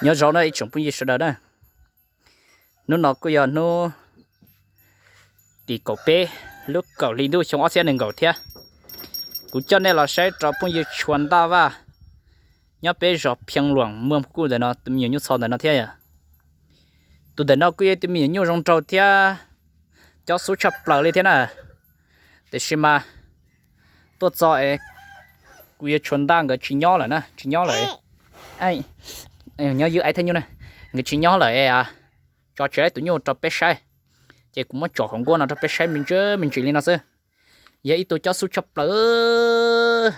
Nyob zoo na ib tsoom phooj ywg sawv daws na, hnub no kuj yog hnub tim kaum peb lub kaum hli ntuj xyoo ob txhiab nees nkaum thiab. Kuv coj nej los saib rau phooj ywg Tshua Ntaj Vaj nyob peb zos Phiaj Luam Muaj Kuj ntawm no tus me nyuam nyuj txho ntawm no thiab. Tus ntawm no kuj yog tus me nyuam nyuj zoo nraug thiab, cob xub tshaj plaws li thiab na. Tiam sis mas tuaj txog es kuv yawg Tshua Ntaj nkawd tsis nyob lawm na, tsis nyob lawm. Nyob ywg aib thaj nyuj na, nkawd tsis nyob lawm es tso tsis laib tus nyuj rau peb saib, ces kuv muab tsom hauv nkuaj no rau peb saib me ntsis me ntsis li no xwb. Yog ib tug cob xub tshaj plaws,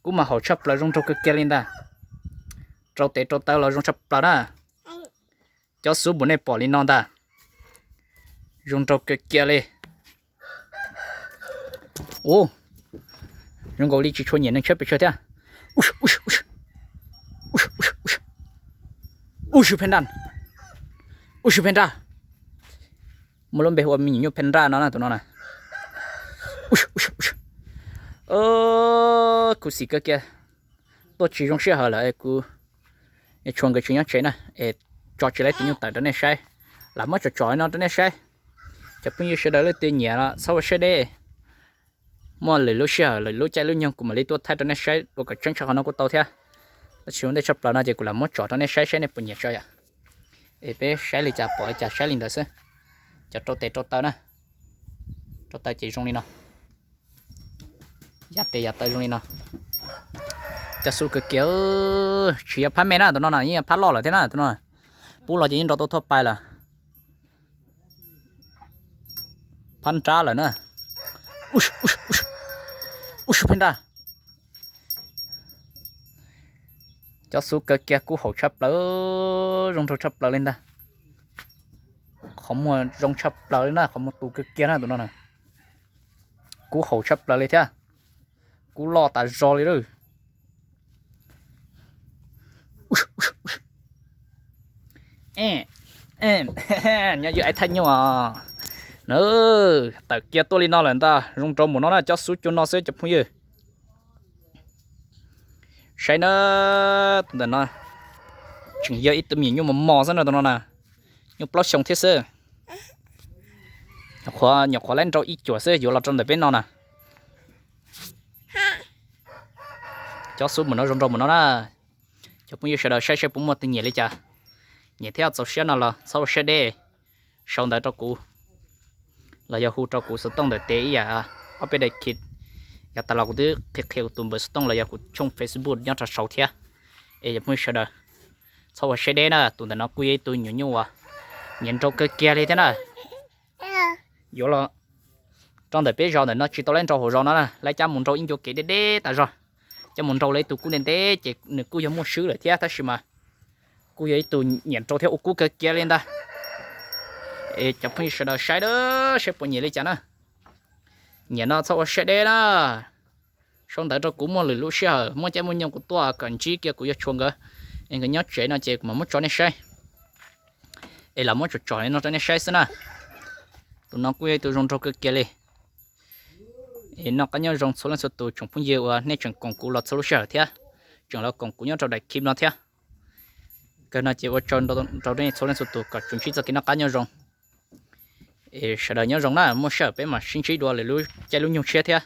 kub mas haum tshaj plaws, zoo nraug kawg kiag li ntag. Rau tes rau taw los zoo tshaj plaws na. Cob xub npaum nej pom li no ntag, zoo nraug kawg kiag li. Ua zoo nkaus li tsis tshua nyiam neeg tshiab pes tsawg thiab. Ub sw pheej nraj, ub sw pheej nraj. Muaj lub npe hu ua me nyuam nyuj pheej nraj no na, tus no na. Khuv xim kawg kiag, tuaj tsis zoo sij hawm lawm es kuv yuav tshuav nkawd tsis nyob tsev na, es tso tsis laib tus nyuj tawm rau nej saib. Lam muab tsom tsom no rau nej saib. Cov phooj ywg sawv daws leej twg nyiam los txhob ua siab deb. Muaj lwm lub sij hawm lwm lub caij lub nyoog kuv mam li tuaj thaij rau nej saib dua kom tseeb tshaj qhov no kuj tau thiab. Tab sis ua ntej tshaj plaws no ces kuv lam muab tsom rau nej saib saib nej puas nyiam tso yom. Es peb saib li cas pom li cas saib li ntawd xwb. Cov rau tes rau taw na, rau taw ces zoo li no, yav tes yav taw zoo li no. Cob xub kawg kiag, tsis yog phab me na tus no na, yeej yog phab loj lawm thiab na tus no. Pub los ces yeej nrau tau thoj pais lawm. Phab nrab lawm na. Ub sw pheej nraj. Cob xub kawg kiag, kub haum tshaj plaws, zoo nraug tshaj plaws li ntag. Qhov muag zoo tshaj plaws li na, qhov muag tu kawg kiag na tus no na. Kub haum tshaj plaws li thiab, kub loj tas zog li lawm. Nyob ywg aib thaj nyuj, tawm kiag tuaj li no lawm ntag, zoo nraug npaum no na, cob xub cuag no xwb cov phooj ywg. Saib na, tus ntawm no tseem yog ib tug me nyuam nyuj mos mos xwb no tus no na, nyuaj plaub xyoo thiab xwb. Nyuam qhuav laib nrau ib cuam xwb yuav los rau ntawm peb no na. Cob xub mus no zoo nraug mus no na. Cov phooj ywg sawv daws saib saib puas muaj tus nyiam li cas, nyiam thiab txaus siab no los txhob ua siab deb, sau ntawv rau kuv los yog hu rau kuv xov tooj ntawm tes ib yam, ob peb daim khiv. Yav tas los kuv twb qhia qhia kuv tus npawb xov tooj los yog kuv tshooj Facebook nyob rau saud thiab. Es cov phooj ywg sawv daws txhob ua siab deb na, tus ntawm no kuj yog ib tug nyuam nyuj uas nyiam nrau kawg kiag li thiab na. Yuav los rau ntawm peb zos ntawm no tsis tau laib nrau hauv zos no na, laib cab mus nrau ib ncua kev deb deb tas zog. Cab mus nrau lawv ib tug kub ntev ntev ces nws kuj yog muaj swb lawm thiab tab sis mas kuj yog ib tug nyiam nrau thiab ua kub kawg kiag li ntag. Es cov phooj ywg sawv daws saib dab saib puas nyiam li cas na. Nyiam no txhob ua siab deb na, sau ntawv rau kuv, muaj lwm lub sij hawm muaj caij muaj nyoog kuv tuaj kom ntsib kiag kuv yawg Tshua nkawd, es nkawd nyob tsev no ces kuv mam muab tso nej saib. Es los muab tsom tsom li no rau nej saib xwb na. Tus no kuj yog ib tug zoo nraug kawg kiag li. Es noj qab nyob zoo txhua leej txhua tus tsoom phooj ywg uas nej tseem koom kuv los txhua lub sij hawm thiab, tseem los koom kuv nyob rau daim clip no thiab. Kawg no ces ua tsaug rau nej txhua leej txhua tus kom tsuas ntsib txoj kev noj qab nyob zoo. Es sawv daws nyob zoo na, muaj sij hawm peb mam sib ntsib dua lwm lub caij lub nyoog tshiab thiab.